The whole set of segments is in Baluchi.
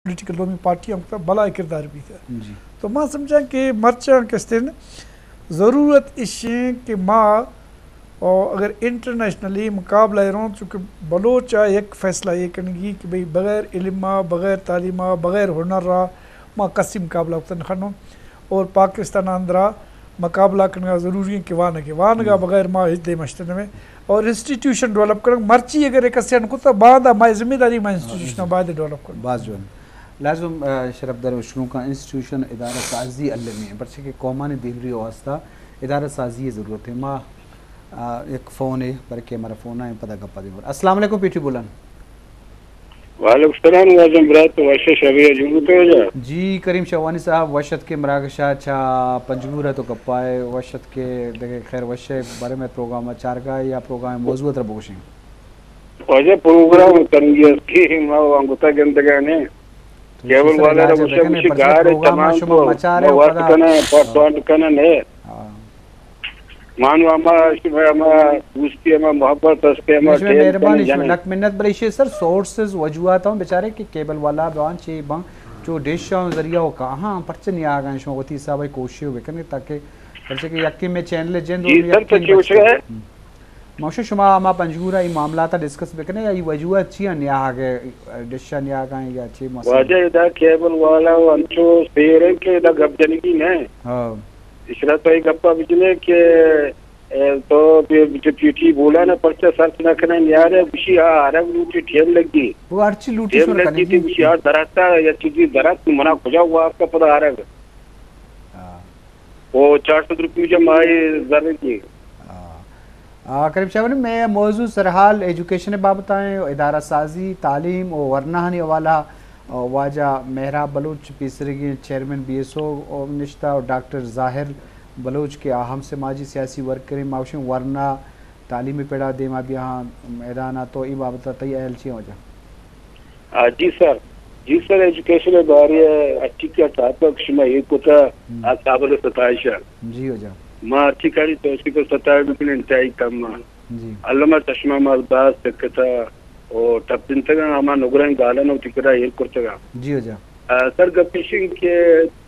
پولیٹیکل دومی پارٹی ہم کتا بلاہیں کردار بیتا۔ جی۔ تو ما سمجھاں کہ مرچاں کستیں ضرورت اش ایں کہ ما او اگر انٹرنیشنلی مقابلہ ءَ روں، چونکہ بلوچ ءَ یک فیصلہ اے کنگی کہ بھئی بغیر علم ءَ، بغیر تعلیم ءَ، بغیر ہنر ءَ ما کسی مقابلہ کتن خنوں اور پاکستان ءِ اندرا مقابلہ کنگا ضروری ایں کہ وانگ ءَ، وانگ ءَ بغیر ما ہچ دیم اشتہ نہ ایں۔ اور انسٹیٹیوشن ڈیولپ کنگ مرچی اگر ایک اسیان کتا باندا ما ذمہ داری ما انسٹیٹیوشن باید ڈیولپ کنگ۔ باز جوان۔ لازم، آ، شرف دار شنوکاں انسٹیٹیوشن ادارہ سازی المی ایں، پرچہ کہ قومانی دیمری واسطہ ادارہ سازی ضرورت ایں۔ ما آ، یک فونے، بلکہ ہمارا فون آئیں، پدا گپا دیم۔ السلام علیکم، پی ٹی بولان۔ وعلیکم السلام، واجہ برات، وش شبیہ جمعہ تو جا۔ جی، کریم شاہوانی صاحب، وش اتکے مراگشا چا پنجگور تو گپائے، وش اتکے دگہ خیر وش بارے میں پروگرام چارگا یا پروگرام موضوع تر بگوشیں۔ واجہ پروگرام تنگی است کہ ما وانگتا گندگانے۔ تو کیبل والا را گوشے، گوشے گار تمام شما کو، مچارے ما وقت کنا، پاٹ پاٹ کنا نے۔ ہاں۔ مانو ہما، ہما دوستی، ہما محبت است، ہما شمئے ٹیم مہربانی، کنے شمئے جنے۔ لک منت، بلے ایشی سر سورسز وجوہات ہوں بیچارے کہ کیبل والا بان چی بان، چو ڈش ہوں ذریعہ ہو کہاں، پرچہ نیا آگا شما وتی حساب کوشش بکنے تاکہ پرچہ کہ یکی میں چینل جند جی سر، تو چی وچ ہے؟ موشو شما ہما پنجگورا ای معاملات ڈسکس بکنے یا ای وجوہات چی ہیں نیا آگے، ڈش نیا آگا یا چی مسئلہ؟ واجہ ادا کیبل والا و انچو سیرن کہ ادا گپ جنگی نہیں۔ ہاں۔ اشرا تو ای گپا بجنے کہ اے، تو پی-، پی-، پی ٹی بولان ءَ پرچہ سرچ نہ کنئے، نیارے گوشی آ آرگ لوٹی ٹیم لگی۔ وہ ہرچی لوٹی ٹیم شور لگی کنگی۔ تھی گوشی آ درخت ءَ یا چیزی درخت منا کجا واسطہ پدا آرگ۔ ہاں۔ وہ چار سد روپی جا ماہی زر کی۔ ہاں۔ آ، کریم شاہ، میں موضوع سرحال ایجوکیشن بابت آئیں، ادارہ سازی، تعلیم و ورناہانی حوالہ واجہ مہراب بلوچ پیسریگیں چیئرمین بی ایس او نشتہ و ڈاکٹر ظاہر بلوچ کہ آ ہم سماجی سیاسی ورکریں، ما گوشیں ورنا تعلیمی پڑا دیما بیاہاں میدانا، تو ای بابتا تئی اہل چی واجہ؟ آ، جی سر، جی سر، ایجوکیشن بارے اٹی کا ٹاپک شما یہ کتا، ہم۔ آ قابل ستائش ہے۔ جی واجہ۔ ما اٹی کاری توسیق و ستائش بکن انتہائی کم ہے۔ جی۔ علامہ چشمہ ما باز سکتا۔ و ٹپنتگاں، ہما نگرہیں گالن وتی کرا ایر کرتگاں۔ جی واجہ۔ آ، سر گپ ایش انت کہ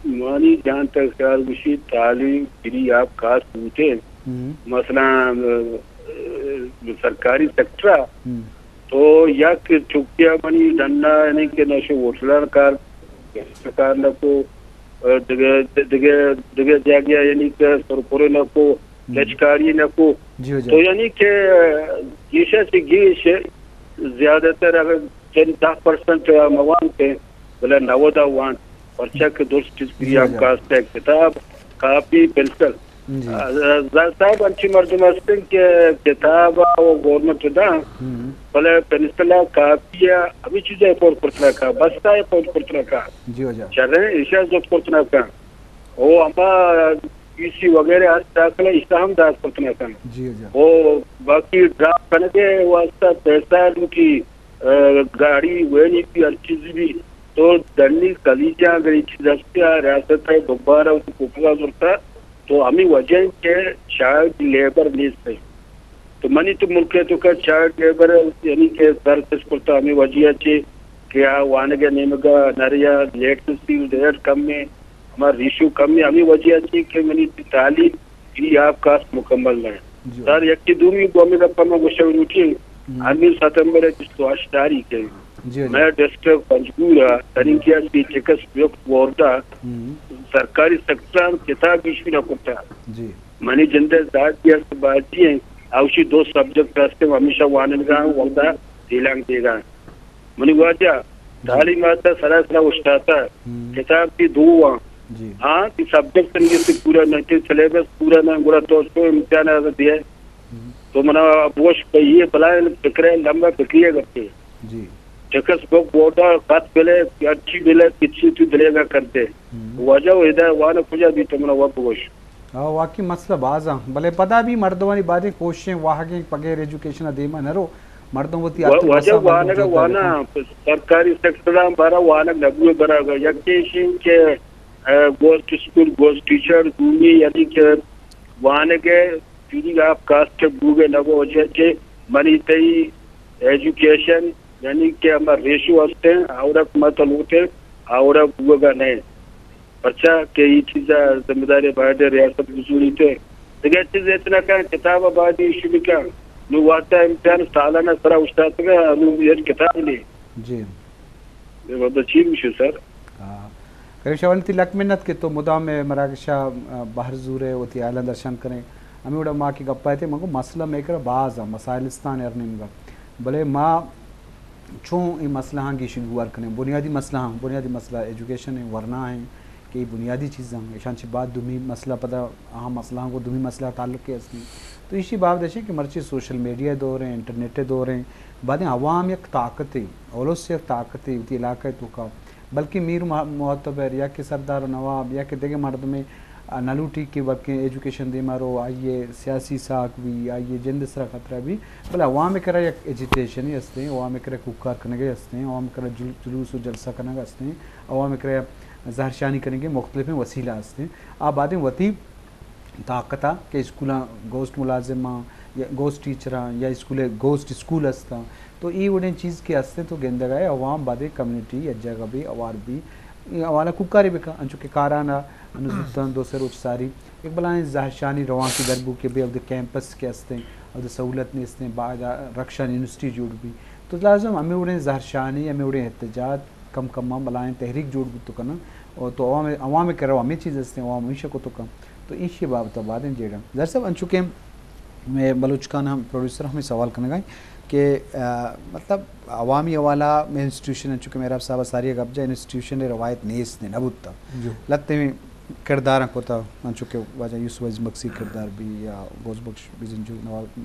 منی جان تک خیال گوشی تعلیم فری آف کاسٹ بوتیں۔ ہم۔ مثلاً، آ، سرکاری سیکٹر ءَ ہم۔ تو یک چکیا منی ڈنا یعنی کہ نشو ہوٹلان کار، کار نہ کو، آ، دگہ، دگہ، دگہ جاگہ یعنی کہ سرپرے نہ کو، ہم۔ گچکاری نہ کو۔ جی واجہ۔ تو یعنی کہ گیشا سے گیش زیادہ تر اگر چند دہ پرسنٹ موانت ہیں، بلے نود وانت، پرچا کہ درست چیز جی فری آف واجہ۔ کاسٹ ہے، کتاب، کاپی، پنسل۔ جی۔ آ، زاہد صاحب، انچی مردم ہستن کہ کتاب و گورنمنٹ داں، ہم۔ بلے پنسل، کاپی، ہمیں چیزیں افورڈ کرتنا کا، بستہ افورڈ کرتنا کا۔ جی واجہ۔ شریں ایشا زوت کرتنا کا۔ او ہما پی سی وغیرہ ہست داخل ہے، ایشا ہم داخل کرتنا کا۔ جی واجہ۔ او باقی ڈراپ کنگے واسطہ پیسہ لوٹی، آ، گاڑی وینی بھی، ہر چیز بھی۔ تو دنی کلیجاں اگر یہ چیز ہستی، آ ریاست ہے دوبارہ اس کو پورا کرتا، تو ہمیں وجہ ہے کہ چائلڈ لیبر نیست ہے۔ تو منی تو ملک ہے تو کا چائلڈ لیبر ہے، یعنی کہ سر کس کرتا ہمیں وجہ ہے چی کہ آ وانگے نیمگا نریا لیٹ سیل ریٹ کم ہے، ہمارا ریشو کم ہے، ہمیں وجہ ہے چی کہ منی تعلیم فری آف کاسٹ مکمل نہ ہے۔ جی۔ سر، یکی دومی گومی گپا ما گوشگ لوٹی، ہم۔ ہمیں ستمبر ہے بیست و ہشت تاریخ ہے۔ جی، جی۔ میں ڈسٹرکٹ پنجگور ہے، تننگیا سی ٹیکسٹ بک بورڈا ہم۔ سرکاری سیکٹر کتاب ایشو نہ کرتا۔ جی۔ منی جندے ذات بھی است بازی ہیں، اوشی دو سبجیکٹ ہستے، ہمیشہ وانگا وقتا دیلانگ دیگا۔ منی واجہ، جی۔ تعلیم آتا سراسرا اشتاتا، ہم۔ کتاب کی دو وان۔ جی۔ ہاں، کہ سبجیکٹ تنگی سے پورا نہ تھے، سلیبس پورا نہ، گڑا تو اس کو امتحان آتا دیا۔ ہم۔ تو منا بوش پہ یہ بلائیں فکرے، لمبا فکریے کرتے۔ جی۔ ٹیکسٹ بک بورڈا خط بلے، اچھی بلے، کچھی تو دلے گا کرتے۔ ہم۔ واجہ و ہدایت وانا کجا بھی تو منا وہ بوش۔ آ، واقعی مسئلہ باز آں، بلے پدا بھی مردمانی بازیں کوششیں واہگیں بغیر ایجوکیشن ءَ دیما نہ رو۔ مردم وتی و-، آرتھک وجہ مسئلہ مردم وانگ ءَ جہد ءَ وانا، بکن۔ سرکاری سیکٹر ءَ بارا وانگ نبوئے برا گا۔ یک ایشیں کہ، آ، گوسٹ اسکول، گوسٹ ٹیچر، دومی یعنی کہ وانگ ءَ فری آف کاسٹ بوگ ءَ نبو وجہ کہ منی تئی ایجوکیشن یعنی کہ ہما ریشو ہستیں، آورک ما تو لوٹیں، آ وڑا بوگا نہ انت۔ پرچا کہ اے چیز ء ذمہ داری باید ریاست بزوریت۔ دگہ چیز اتنا کن کتاب ء باید ایشی بکن۔ نو واسطہ امتحان سالانہ سرا اوشتاتگ ء نو یک کتاب نے۔ جی۔ اے وھد ء چی گوشے سر؟ آ، کریم شاہ ولی، تئی لک منت کہ تو مدام اے مراگش ء، آ، بہر زورے، وتی ہیالاں درشان کریں۔ ہمے وڑا ما کہ گپ ء اتیں، من گوں مسئلہ مئے کرا باز ء، مسائل استان ہر نیمگا۔ بلے ما چون اے مسئلہ ہاں گیشی گوار کنیں؟ بنیادی مسئلہ ہاں، بنیادی مسئلہ ایجوکیشن ہیں، ورنا ہیں کہ اے بنیادی چیزاں ہیں۔ ایشان چہ بعد دومی مسئلہ پدا، اہم مسئلہ ہاں گوں دومی مسئلہ تعلق کے ہستیں۔ تو ایشی بابت ایشیں کہ مرچی سوشل میڈیا دور ہیں، انٹرنیٹ دور ہیں، بعد عوام یک طاقت ہے، اولس یک طاقت ہے، وتی علاقہ توکا بلکیں میر و مہ-، معتبر یا کہ سردار و نواب یا کہ دگہ مردمے، آ، نہ لوٹی کہ بلکیں ایجوکیشن دیما رو، آئی ء سیاسی ساک بی، آئی ء جند ء سرا خطرہ بی، بلے عوام ء کرا یک ایجیٹیشنے ہستیں، عوام ء کرا کوکار کنگے ہستیں، عوام ء کرا جل-، جلوس و جلسہ کنگ ہستیں، عوام ء کرا زہرشانی کنگے مختلفیں وسیلہ ہستیں۔ آ بعدیں وتی طاقت ء کہ اسکولاں گوسٹ ملازماں یا گوسٹ ٹیچراں یا اسکول گوسٹ اسکول ہستاں، تو اے وڑیں چیز کہ ہستیں تو گندگ ء عوام بعد کمیونٹی یک جاگہ بی اوار بی، اے حوالہ کوکاری بکن، انچو کہ کاران ء انو زوتاں دو سے روچ ساری یک بلائیں زہرشانی روانکی در بو کہ بے اود کیمپس کہ ہستیں، اود سہولت نیستیں، باید رکشانی یونیورسٹی جوڑ بی۔ تو لازم ہمے وڑیں زہرشانی، ہمے وڑیں احتجاج کم کم ء بلائیں تحریک جوڑ بوت کنن۔ اور تو عوام، عوام کرا ہمے چیز ہستیں، عوام ہمیشہ کتو کن۔ تو ایشی بابت ء بعدیں جیڑہ۔ ظاہر صاحب، انچو کہ مئے بلوچ کان ہم پروڈیوسر ہمیں سوال کنگا ہیں کہ، آ، مطلب، عوامی حوالہ میں انسٹیٹیوشن، انچو کہ مہراب صاحب ساری گپ جا، انسٹیٹیوشن روایت نیست نے، نہ بوتا۔ جو۔ لتے میں کرداراں کوتا، انچو کہ واجہ یوسف عزیز مگسی کردار بی یا غوث بخش بزنجو نواب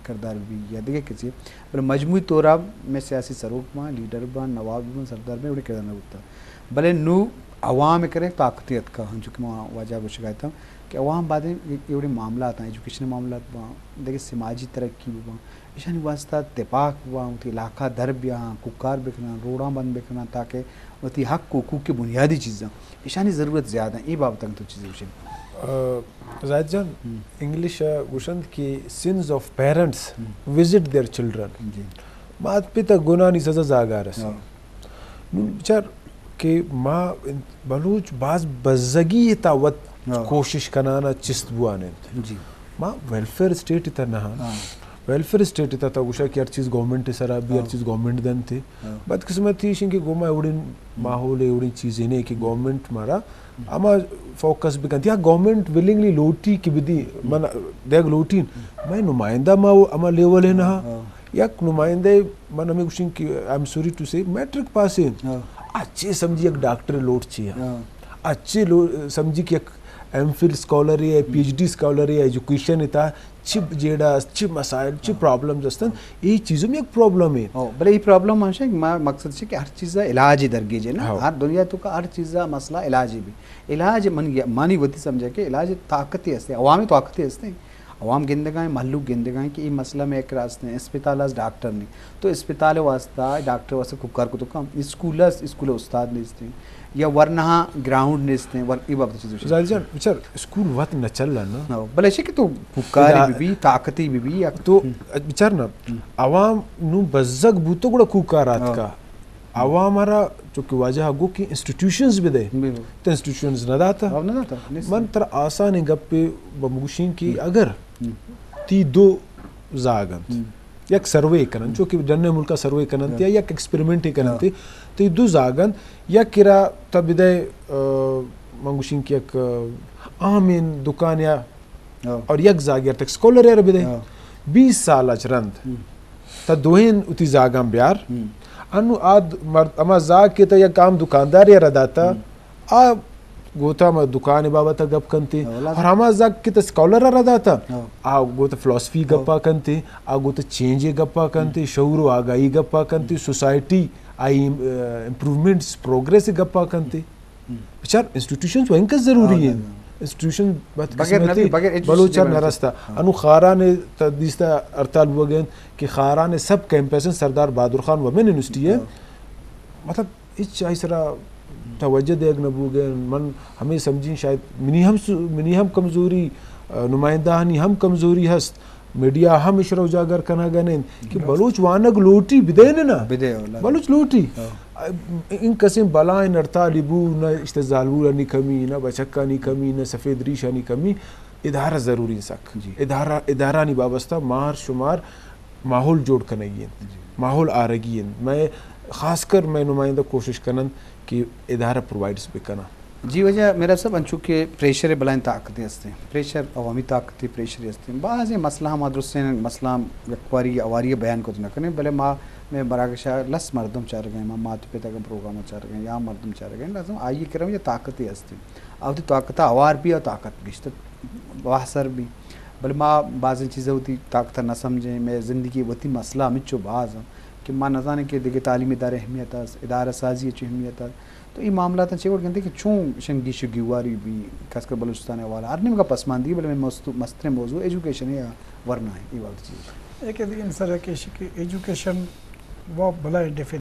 کردار بی یا دگہ کسی، بلے مجموعی طور ء میں سیاسی سروک باں، لیڈر باں، نواب باں، سردار باں، وڑیں کردار نہ بوتا۔ بلے نوں عوام ء کرے طاقتے اتکا، ہنچو کہ ما واجہ گوشگا اتاں کہ عوام بعد اے، اے وڑیں معاملات آں، ایجوکیشن معاملات باں، دگہ سماجی ترقی بہ باں، ایشانی واسطہ تپاک بہ باں، وتی علاقہ در بیاہاں، کوکار بکناں، روڈاں بند بکناں، تاکہ وتی حق و حقوق کے بنیادی چیزاں، ایشانی ضرورت زیادہ ہیں۔ اے بابت تو چیزیں گوشے۔ آ، زاہد جان، ہم۔ انگلش ء گوشنت کہ sins of parents ہم۔ Visit their children۔ جی۔ مات پت ء گناہانی سزا زاگار است۔ ہاں۔ نوں بچار کہ ما بلوچ باز بزگی تا وت ہاں۔ کوشش کنانا چست بوان انت۔ جی۔ ما ویلفیئر اسٹیٹ تا نہ ہاں۔ ویلفیئر اسٹیٹ تا تو گوشا کہ ہر چیز گورنمنٹ سرا بی، ہر ہاں۔ چیز گورنمنٹ دنت۔ ہاں۔ بدقسمتی ایش کہ گوما اوڑین ماحول اوڑین چیزیں نے کہ گورنمنٹ مارا ہما فوکس بکنت یا گورنمنٹ ولنگلی لوٹی کہ بدی من دیگ لوٹین۔ میں نمائندہ ما ہما لیول ہے نہ۔ ہاں۔ یک نمائندہ من ہمیں گوشیں کہ I am sorry to say matric pass ہیں۔ ہاں۔ اچھے سمجھی یک ڈاکٹر لوٹ چی ہے۔ ہاں۔ اچھے لو-، سمجھی کہ یک ایم فل اسکالر ہے، پی ایچ ڈی اسکالر ہے، ایجوکیشن ہے تا چی جیڑا است، چی مسائل، چی ہاں۔ پرابلمز استن، ہاں۔ یہ چیزوں میں یک پرابلم ہے۔ ہاں، بلے یہ پرابلم ہمیشہ کہ ما مقصد ہے کہ ہر چیز علاج درگیج ہے نا، ہاں۔ ہر دنیا تو کا ہر چیز مسئلہ علاج بھی۔ علاج من، مانی وتی سمجھا کہ علاج طاقت ہستے، عوامی طاقت ہستے۔ عوام گندگائیں، مہلوک گندگائیں کہ یہ مسئلہ میں ایک راست ہیں، اسپتال اس ڈاکٹر نہیں۔ تو اسپتال واسطہ، ڈاکٹر واسطہ کوکار کو تو کم، اسکول اس، اسکول استاد نہیں استے۔ یا ورنہ گراؤنڈ نیستیں، ور-، اے بابت چیز گوشے۔ زاہد جان، بچار، اسکول وت نہ چلن نا۔ ہاں، بلے چے کہ تو کوکاری بی بی، طاقتی بی بی، یا تو ہم۔ بچار نا، ہم۔ عوام نو بزگ بوتو گڑا کوکار آتکا۔ ہاں۔ عوام را چونکہ واجہ گو کہ انسٹیٹیوشنز بدے، بالکل۔ تو انسٹیٹیوشنز نہ داتا۔ ہاں، نہ داتا، نیست۔ من تر آسان گپ بمگوشین کہ ہم۔ اگر ہم۔ تی دو زاگن، ہم۔ یک سروے کنن، ہم۔ چونکہ ڈن ملکا سروے کنن، ہاں۔ یا یک ایکسپیریمنٹ کنن، ہاں۔ تے، تے دو زاگن، یک کرا تا بدے، آ، من گوشین کہ یک، آ، عامین دکان یا، ہاں۔ اور یک زاگیر تک اسکالر یار بدے۔ ہاں۔ بیس سال اچ رند۔ ہم۔ تا دوہین اتی زاگان بیار۔ ہم۔ انو آ د-، مرد، اما زاگ کے تا یک عام دکاندار یار داتا۔ ہم۔ آ گوتا ہما دکان بابت گپ کنتے۔ ہاں، لازم۔ اور ہما زاگ کہ تا اسکالر را داتا۔ ہاں۔ آ گوتا فلسفی ہاں۔ گپا کنتے، آ گوتا چینج گپا کنتے، ہم۔ شعور و آگاہی گپا کنتے، ہم۔ سوسائٹی آئی، ام-، امپروومنٹس، پروگریس گپا کنتے۔ ہم۔ بچار انسٹیٹیوشنز و انکس ضروری ہاں، ہیں۔ لازم۔ انسٹیٹیوشن بات بغیر قسمتی نبی، بغیر ایجوکیشن بلوچان نہ نبی۔ رستا۔ ہاں۔ انو خاران تا دیستا ہڑتال بوگن کہ خاران سب کیمپس سردار بہادر خان وومن یونیورسٹی ہے۔ ہاں۔ مطلب، ہچ آئی سرا توجہ دیگ نہ بوگ ء۔ من ہمے سمجھیں شاید منی ہم س-، منی ہم کمزوری، آ، نمائندہانی ہم کمزوری ہست، میڈیا ہم اشرا اجاگر کنگ ء انت کہ بلوچ وانگ لوٹی بدین نا۔ بدے والا۔ بلوچ لوٹی۔ ہاں۔ انکسیں بلائیں ہڑتالے بو، نہ اشتہ زالبولانی کمی، نہ بچکانی کمی، نہ سفید ریشانی کمی، ادارہ ضروری سک۔ ادارہ، ادارہانی بابستہ مار شمار ماحول جوڑ کنگی انت، ماحول آرگی انت۔ مئے خاص کر مئے نمائندہ کوشش کننت کہ ادارہ پرووائیڈز بکناں۔ جی واجہ میرا صاحب، انچو کہ پریشر بلائیں طاقتے ہستیں، پریشر عوامی طاقتے، پریشر ہستیں۔ بعضیں مسئلہ ہم درستیں مسئلہ ہم یک واری اواری بیان کت نہ کنیں، بلے ما مئے مراگش ء لس مردم چارگیں، ما مات پتگاں پروگرام چارگیں یا مردم چارگیں، لازم آئی کرم یا طاقتے ہستیں۔ آ وتی طاقت ء ہوار بی، آ طاقت گیشتر بہسر بی۔ بلے ما بازیں چیزاں وتی طاقت ء نہ سمجھیں، مئے زندگی وتی مسئلہ ہمچو باز انت کہ ما نزانیں کہ دگہ تعلیمی ادارہ اہمیت است، ادارہ سازی ء چو اہمیت است۔ تو اے معاملاتاں چے وڑ گندے کہ چون شنگیش و گیواری بی، خاص کر بلوچستان ء حوالہ ہر نیمگا پسماندگی، بلے مئے مستو-، مستریں موضوع ایجوکیشن ء ورنا ہے، اے بابت چیز۔ ایک دگہ سر کہ ایشی کہ ایجوکیشن و بلائیں ڈیفینیشن